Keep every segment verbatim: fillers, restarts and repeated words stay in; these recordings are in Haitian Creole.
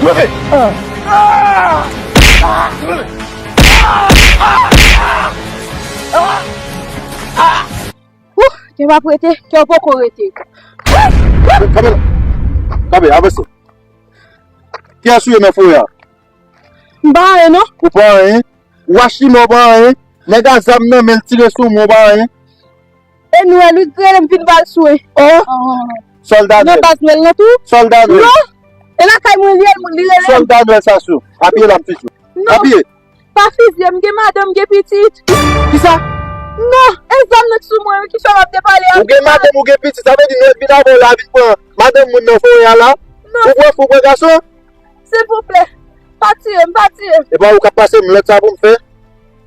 Leve! Ou, kè m ap rete, kè w poko rete. Kanpe la. Kanpe, avanse. Kiyès ou ye nan forè a? M pa anyen, non. Ou pa anyen? Ou achime, ou pa anyen? Nèg a zam nan men l tire sou mwen, ou pa anyen? E Nwèl, wi, ki rele m vin ba l swen. Oh! Sòlda Nwèl. Nan baz Nwèl lan tou? Sòlda Nwèl. Non! E lakay mwen li ye, li rele m. Sòlda Nwèl sa sou. Apiye la, m fizye w. Non. Apiye. Pa fizye m, m gen madanm, m gen pitit. Kisa? Non, e zam nan k sou mwen wi ki fè m ap depale avè w. Ou gen madanm, ou gen pitit, sa vle di Nwèl vin avè w la vin pran madanm moun nan forè a la? Non. Ou pran fi, ou pran gason? Silvouplè, pa tiye m, pa tiye m. E pa ou k ap pase m lòd sa pou m fè?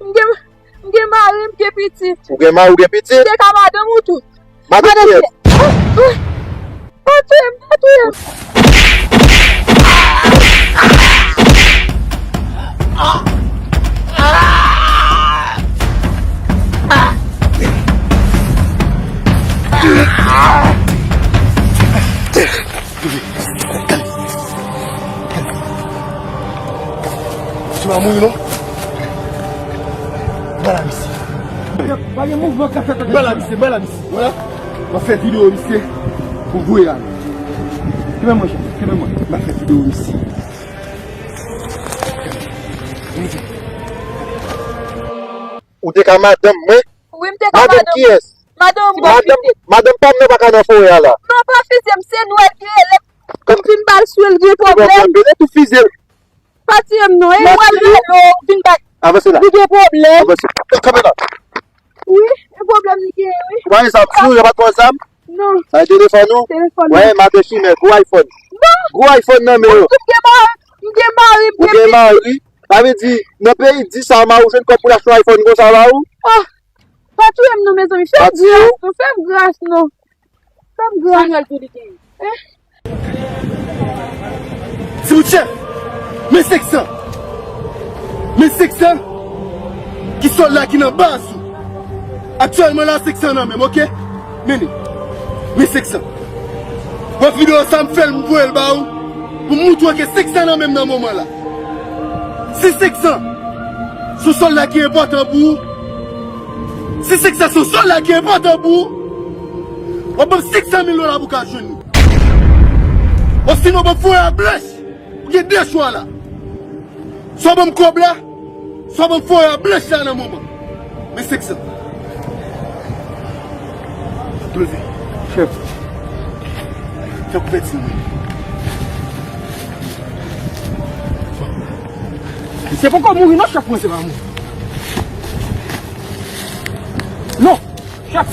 M gen, m gen mari, m gen pitit. Ou gen mari, ou gen pitit? M te ka madanm ou tou. Madanm kiyès? Pa tiye m, pa tiye m. Misye pa mouri non. Ba la misye. Pa gen mouvman k ap fèt. Ba la misye, ba la misye. Wala. M ap fè videyo misye pou voye la. Kenbe mwen, chèf, kenbe mwen. M ap fè videyo misye. Ou te ka madanm mwen? Wi, m te ka madanm. Madanm kiyès? Madanm mwen. Madanm, madanm pa m nan pa ka nan forè a la. Non, pa fizye m, se Nwèl ki rele m. Kòm vin ba l sou l gen pwoblèm. Ebyen, tou fizye l. Pa tiye m non, e Nwèl rele w vin ba l. Avanse la. Li gen pwoblèm. Avanse. Kanpe la. Wi, e pwoblèm li gen, wi. Ou pa gen zam sou, yo pa t pran zam? Non. Sa e telefòn ou? Telefòn mwen. Wè, maten chimè, gwo iPhone. Non. Gwo iPhone nan men yo. M gen mari, m gen mari, m gen pitit. Ou gen mari. Sa vle di, nan peyi di sa, mari w jwenn kòb pou l achte yon iPhone konsa ba ou? Oh, pa tiye m non, mezanmi. Fè m gras non, fè m gras non. Fè m gras. Samuel tou li gen. Eh? Ti bout chèf, men senk san. Men senk san ki sòlda ki nan baz ou. Aktyèlman la, senk san nan men m, oke? Men li. Men senk san. Wè videyo sa m fè l, m voye l ba ou. Pou m moutre w ke senk san nan men m nan moman la. Si senk san se yon sòlda ki enpòtan pou ou, si senk san se yon sòlda ki enpòtan pou ou, w ap ban m senk san mil dola pou w ka jwenn li. Osinon, w ap ban m foye a blanch. Ou gen de chwa la. Swa w ban m kòb la, swa w ban m foye a blanch la nan moman. Men senk san. Leve. Chèf. Fè kouvèti mwen. Misye poko mouri non, chèf mwen. Se pa mouri. Non, chèf.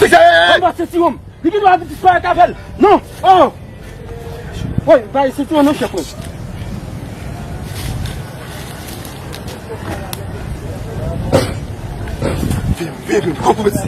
Anba sentiwon m. Li gen dwa disparèt avè l. Non. Oh. Woy, bay sentiwon non, chèf mwen. Vin, vin, vin, pran kouvèti.